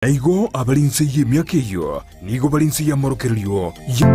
Na igo abare inse y'emiaka eyio nigo bare inse y'amorokererio ya.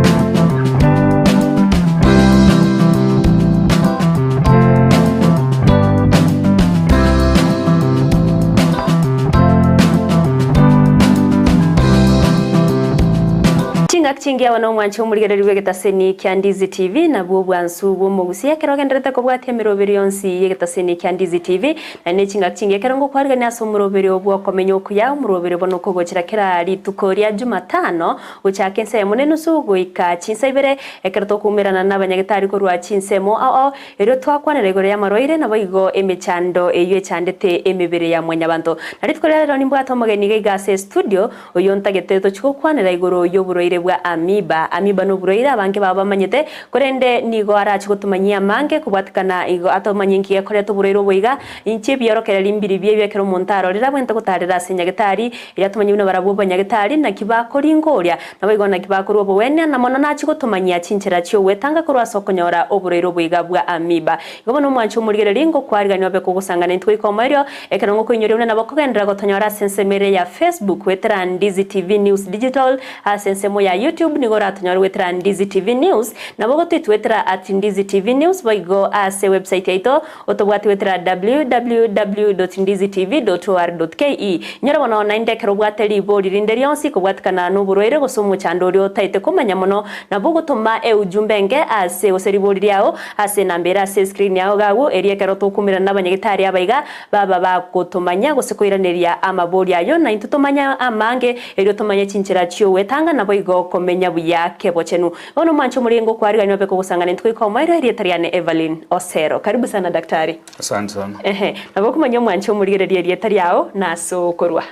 Chingaki chingiya bono omwanche omorigereria bw'egetaseni kia Ndizi TV nabwo obwansu bw'omogusia ekero ogendererete kobwatia emeroberi yonsi y'egetaseni kia Ndizi TV Naende chingaki chingiya ekero ngokwarigania ase omoroberio bw'okomenya okuya, omoroberio bono okogochera kera rituko ria Jumatano, gochaka ensa eyemo na enusu goika chinsa ibere, ekero tokoumerana nabanyagetari korwa chinsemo ao ao, erio twakwanera igoro y'amarwaire naboigo emechando eyio echandete emebere ya mwanyabanto. Na rituko ria rero nimbwate omogeni iga iga ase estudio, oyio ntagete tochie gokwanera igoro y'oborwaire bwa Amoeba. Amoeba noborwaire abange babo bamanyete, korende nigo arache gotomanyia amange kobwatekana igo atomanye inki gekoreta oborwaire obo iga. Inche ebiorokereri mbiribio ebio ekero omonto arorire abwenerete gotarera ase nyagetari, erio atomanye buna barabwo abanyagetari naki bakoringa oria, naboigo naki bakorua obogwenia, na mono nachie gotomanyia chinchera chi'ogwetanga korwa ase okonyora oborwaire obo iga bwa Amoeba. Igo bono omwanche omorigereria ngokwarigania obe kogosangana intwe goika omoerio, ekero ngokoinyoria buna nabo kogenderera gotonyora ase ensemo ere ya Facebook goetera Ndizi TV News Digital, ase ensemo ya YouTube nigo oratonyore goetera Ndizi TV News, nabo ogotoitwa goetera at Ndizi TV News boigo ase website yaito otobwate goetera www.ndizitv.or.ke. Inyora bono naende ekero obwate ribori rinde rionsi kobwatikana noborwaire gose omochando oria otaete komanya mono, nabo ogotoma eujumbe enke ase gose ribori riao Ase enamba ere ase escreen yao iga agwo, erio ekero tokumerana nabanyagetari aba iga, baba bagotomanya gose koiraneria amaborio ayio, na intwe tomanye amange, erio tomanye chinchera chi'ogwetanga naboigo komenya buya kebochenu. Bono omwanche omorenge okwarigania obe kogosangana intwe goika omoerio, erieta riane Evelyn Osero. Karibu sana daktari. Asante sana. Ehe, nabo okomanya omwanche omorigereria erieta riao na ase okorwa.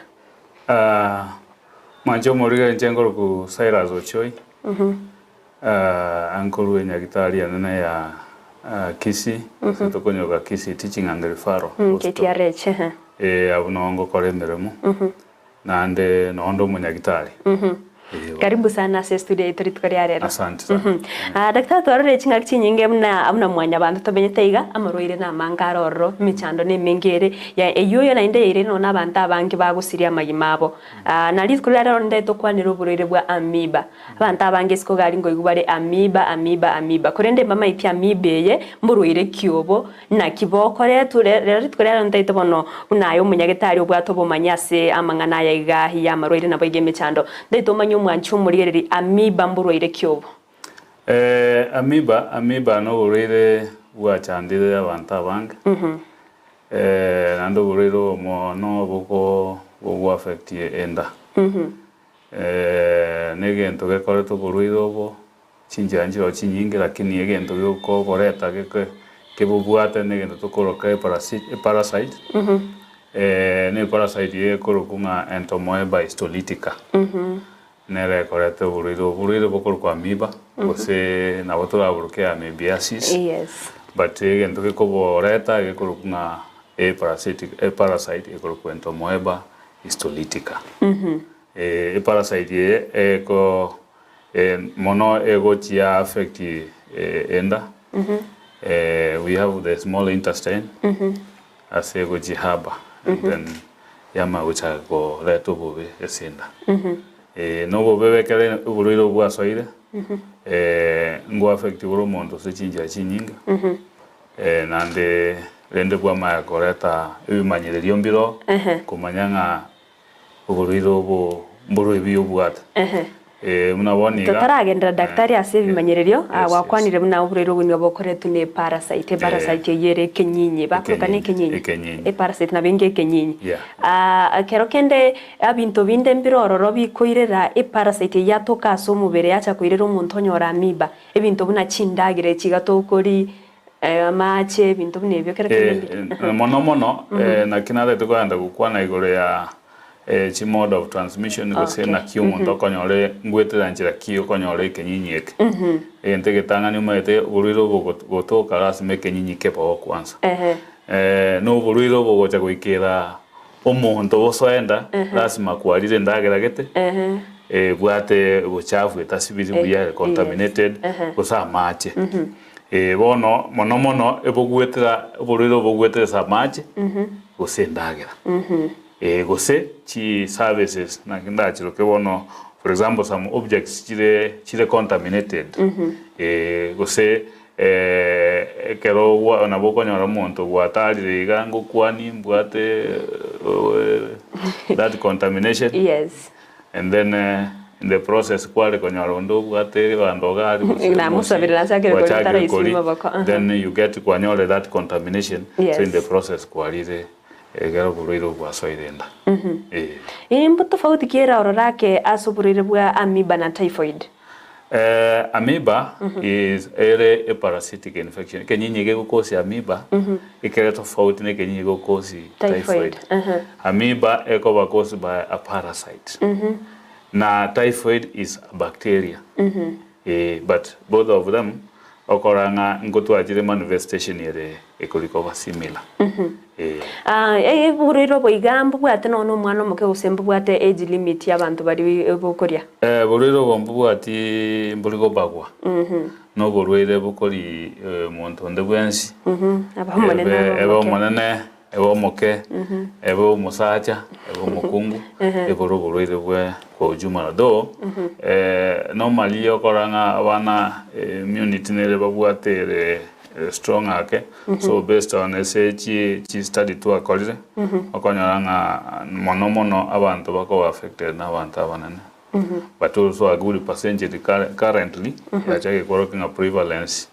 Ah, mwanche omorigereria inche nkorokwa Cyrus Ochoi. Ankorwa enyagitari enene ya Kisii, ase tokonyoka Kisii Teaching and Referral Hospital. KTRH, ehe. Eh, abwo noo ngokora emeremo, naende noo nde omonyagitari. Eh, Karibu sana ase estudio yaito rituko ria rero. Asante sana. Ah, daktari twarorire ching'aki chinyinge buna buna mwanyabanto tomenyete iga, amarwaire namange are ororo, emechando nemenge ere, ya eywo oyo naende yairire nonya abanto abange bagosiria amagima abo. Ah, na rituko ria rero nde tokwanere oborwaire bwa amoeba. Abanto abange isiko gari nkoigwa bare Amoeba, amoeba, amoeba. Korende mbamaeti amoeba eye mborwaire ki obo, naki bokoretwe. Rero rituko riarero ntaete bono buna aye omonyagetari obwate obomanyi ase amang'ana aya iga y'amarwaire naboigo emechando. Ntaete omanye omwanchi omorigereri amoeba mborwaire ki obo. Amoeba, amoeba noborwaire bwachandire abanto abange, naende oborwaire obo mono boko bogo affect enda. Negento gekorete oborwaire obo, chinchera nchiroo chinyinge lakini egento gekoboreta geke kebobwate negento tokoroka eparasi eparasite, na eparasite eye ekorokwa ng'a Entamoeba histolytica, nere ekoreta oborwaire obo. Oborwaire bokorokwa amoeba, gose nabo toraboroke amoebiasis, Yes. but egento gekoboreta gekorokwa ng'a eparasitic eparasite ekorokwa Entamoeba histolytica. Eparasite eye eko mono egochia affect enda, we have the small intestine ase egochia haba and then yamanya gochaka koreta obobe ase enda. Na obobe ekero oborwaire obo bwasoire, ngo affect bore omonto ase chinchera chinyinge, naende rende bwamanya koreta ebimanyererio mbiroo, komanya ng'a oborwaire obo mborwe obwate. Buna bono iga. Totaragenderera daktari ase ebimanyererio, Yes, yes. gwakwanire buna oborwaire obo nigo bokoretwa ne eparasite, eparasite eyio ere ekenyinyi, bakoroka na ekenyinyi? Ekenyinyi. Eparasite nabo enga ekenyinyi. Yeah. Ekero kende ebinto binde mbire ororo bikoirera eparasite eyio yatoka ase omobere yacha koirera omonto onyora amoeba, ebinto buna chindagera echi iga tokori, Amache, ebinto buna ebio, kera kende mbire. Mono mono naki narete kogenda gokwana igoro ya chi mode of transmission gose Okay. naki omonto okonyora ngwetera nchera ki okonyora ekenyinyi eke. Egento egetang'ani omanyete oborwaire obo gotoka lasima ekenyinyi keboo kwanza. Ehe. Na oborwaire obo gocha goikera omonto gosoenda lasima kwarire endagera gete ebwate obochafu etasibiri buya ere contaminated gose amache. Bono mono mono ebogwetera oborwaire obo bogwetera ase amache gose endagera. Gose chi services naki ndachiroke bono for example some objects chire chire contaminated gose ekero gwa nabo okonyora omonto gwatarire iga ngokwani mbwate that contamination Yes. and then in the process kware konyora onde obwate ebando iga aria gose Namosabire nachakire koria gwachakire taraisia koria maboko, aha. then you get kwanyorire that contamination so in the Yes. process kwarire Ekero oborwaire obo bwasoire enda. Ee. Imbu tofauti ki ere ororo ake ase oborwaire bwa amoeba na typhoid? Amoeba is ere a parasitic infection. Ekenyinyi gegokosi amoeba ekere tofauti na ekenyinyi gegokosi Typhoid. typhoid. Amoeba ekoba caused by a parasite. Na typhoid is a bacteria. Ee, but both of them Okora ng'a nkotwachire manifestation ere ekori koba similar. Ee. Ah, oborwaire obo iga mbobwate nonya na omwana omoke gose mbobwate age limit y'abanto baria bokoria? Oborwaire obo mbobwati mbori kobagwa. Noborwaire bokori monto onde bwensi. Abe omonene Ebe abe ebe omoke. omonene, ebe omoke, ebe omosacha, ebe omokungu, ebore oborwaire bwe kwa ujumla. Though, normally okora ng'a abana immunity nere babwate ere strong ake, so based on ase chi chistudy twakorire, okonyora ng'a mono mono abanto bakoba affected na abanto abanene. But also a good percentage currently, yachakire korokia ng'a prevalence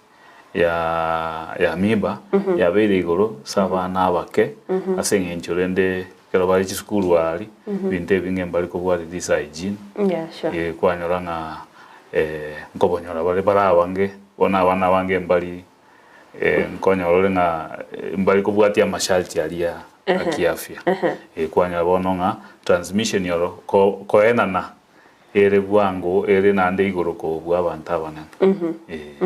ya ya amoeba yabeire igoro ase abana abake ase eng'encho rende ekero bare chisukuru aria ebinto ebinge mbari kobwati this hygiene Yeah, sure. eh, kwanyora ng'a nkobonyora bare bare abange bono abana abange mbari nkonyora ore ng'a mbari kobwatia amasharti aria a kiafya kwanyora bono ng'a transmission oro ko koenana Ere bwango ere naende igoro kobua abanto abanene. Ee.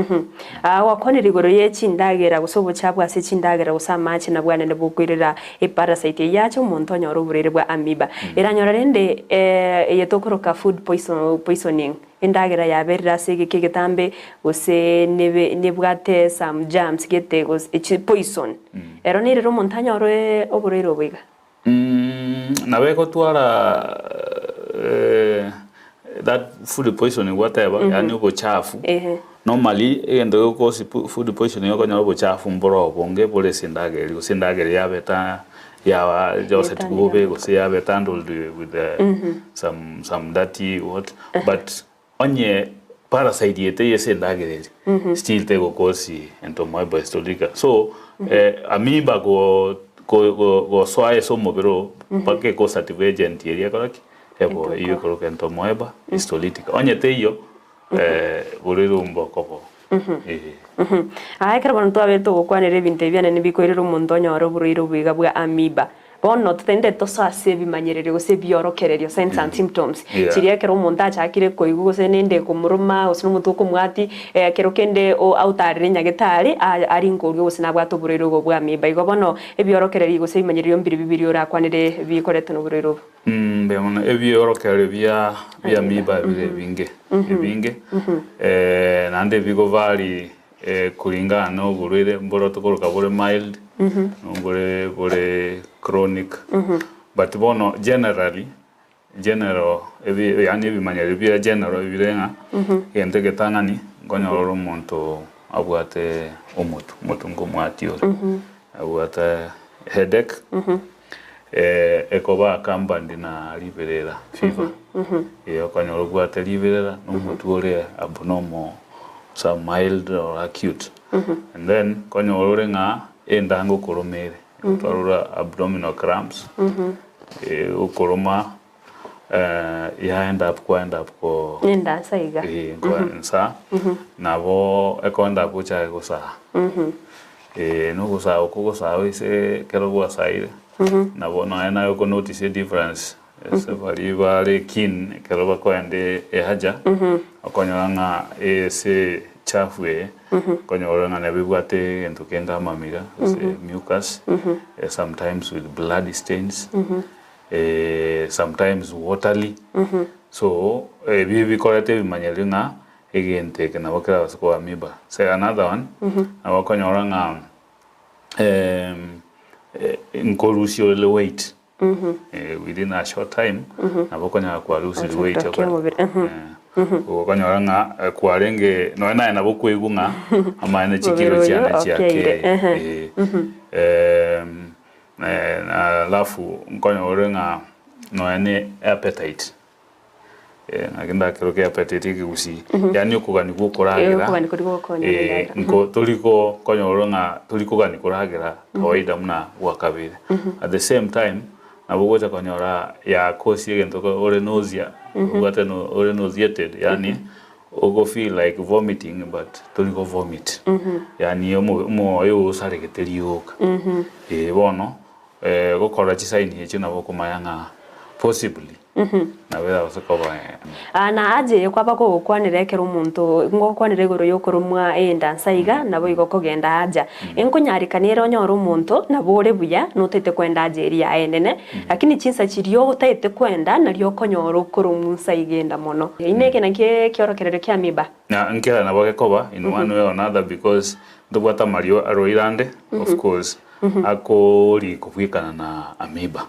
Aa, gwakwanire igoro ye chindagera gose obochafu ase chindagera gose amache nabwo anene bokoirera eparasite eyio yacha omonto onyore oborwaire bwa amoeba. Eranyora rende eye tokoroka food poison poisoning, endagera yaberire ase egeka egetambe gose nebe nebwate some germs gete gose chi poison. Ero nerire omonto anyore oborwaire obo iga. Nabo egotwara that food poisoning gwateba yaani obochafu, normally egento gegokosi food poisoning okonyora obochafu mboro obonge bore ase endagera eria gose endagera yabeta yaba yoseti bobe gose yabeta handled with some some dirty what but Onye parasite eye teiyo ase endagera eria, still tegokosi entomoeba histolytica. So, amoeba go go go gosoa ase omobere oo mpaka ecausative agent eria ekora ki? Ebo eywo ekoroka entomoeba histolytica. Onye teiyo, borwaire obo mbokoba oo. Eeh. Aya ekero bono twabere togokwanera ebinto ebi biane nibikoirera omonto onyore oborwaire obo iga bwa amoeba. Bono totagete tosoe ase ebimanyererio gose ebiorokererio, signs and symptoms, Yeah. chiria ekero omonto achakire koigwa gose nende ekomoroma gose nomotwe okomwati, ekero kende o aotarire nyagetari a arinkorwe gose nabwate oborwaire obo bwa amoeba. Igo bono ebiorokererio gose ebimanyererio mbiri bibiri orakwanere bikoretwe noborwaire obo. Mbuya mono. Ebiorokererio bia bia amoeba bire ebinge ebinge, naende bigo vary Kulingana na oborwaire mboro tokoroka bore mild, nobore bore chronic, but bono generally, general ebi yaani ebimanyereri bia general ebire ng'a egento egetang'ani nkonyora ore omonto abwate omotwe, omotwe nkomwatia ore, abwate headache, ekoba accompanied na riberera, fever, okonyora obwate riberera na omotwe ore abnormal some mild or acute and then okonyora ore ng'a enda ngokoroma ere, otwarora abdominal cramps, okoroma ya end up kwa end up ko Enda nsa iga. nsa, nabo eko end up gochaka gosaa. Nogosaa okwo ogosaa ase ekero gwasaire, nabo nonya naye oko notice edifference ase baria bare keen ekero bakoenda ehaja, okonyora ng'a ase echafu eye, okonyora ng'a nabo ebwate egento kende amamira gose mucus, sometimes with blood stains, sometimes watery, so ebi ebikoreta ebimanyereri ng'a Egento eke nabo kerabase koba amoeba. Say another one, nabo okonyora ng'a nkorusia ore weight. Within a short time nabo okonyora kwa losire weight Ogotokia omobere, mhm. Okonyora ng'a kwarenge nonya naye nabo okoigwa ng'a amaene chikiro Omobere oyo chiane okeire, chiakeire. ehe. Alafu nkonyora ore ng'a nonya ne appetite Naki ndakeroke appetite ekegusii, yaani okogania gwa okoragera, Okogania koria gokonyora endagera. nko tori ko konyora ng'a tori kogania koragera kawaida buna gwakabeire. At the same time, nabo ogocha konyora yakosia egento ko ore nausea, obwate no ore nauseated yaani ogo feel like vomiting but tori go vomit, yaani omo omoyo osaregete rioka. Bono gokora chisaini echio nabo okomanya ng'a possibly nabo eragose koba. Aa na aje kwaba kogokwanera ekero omonto ngokwanera igoro yokoromwa enda nsa iga nabo igo okogenda aja. Enkonyarekana ere onyore omonto nabo ore buya notaete kwenda aja eria yaye enene, lakini chinsa chiria otaete kwenda nario okonyora okoromwa nsa iga enda mono. Inee eke nakio ekiorokererio kia amiba? Na nkera nabo gekoba in one way or another because ntobwate amario arwaire ande of course akori kobwekana na amoeba.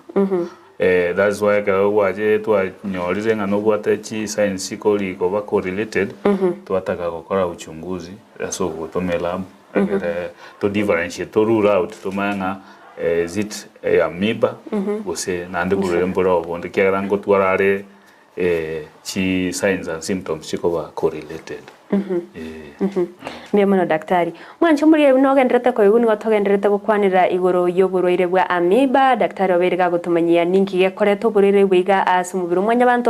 That's why ekero gwache twanyorire ng'a nobwate chi signs chikori koba correlated, twataka gokora uchunguzi ase ogotoma elab egere to differentiate to rule out tomanye ng'a is it amoeba gose naende borwaire mbore obonde ekiagera ngotwara are chi signs and symptoms chikoba correlated. Mbuya mono daktari. Mwanche omorwire buna ogendererete koigwa nigo togendererete gokwanera igoro y'oborwaire bwa amoeba. Daktari obeire gagotomanyia ninki gekoreta oborwaire obo iga ase omobere o mwanyabanto.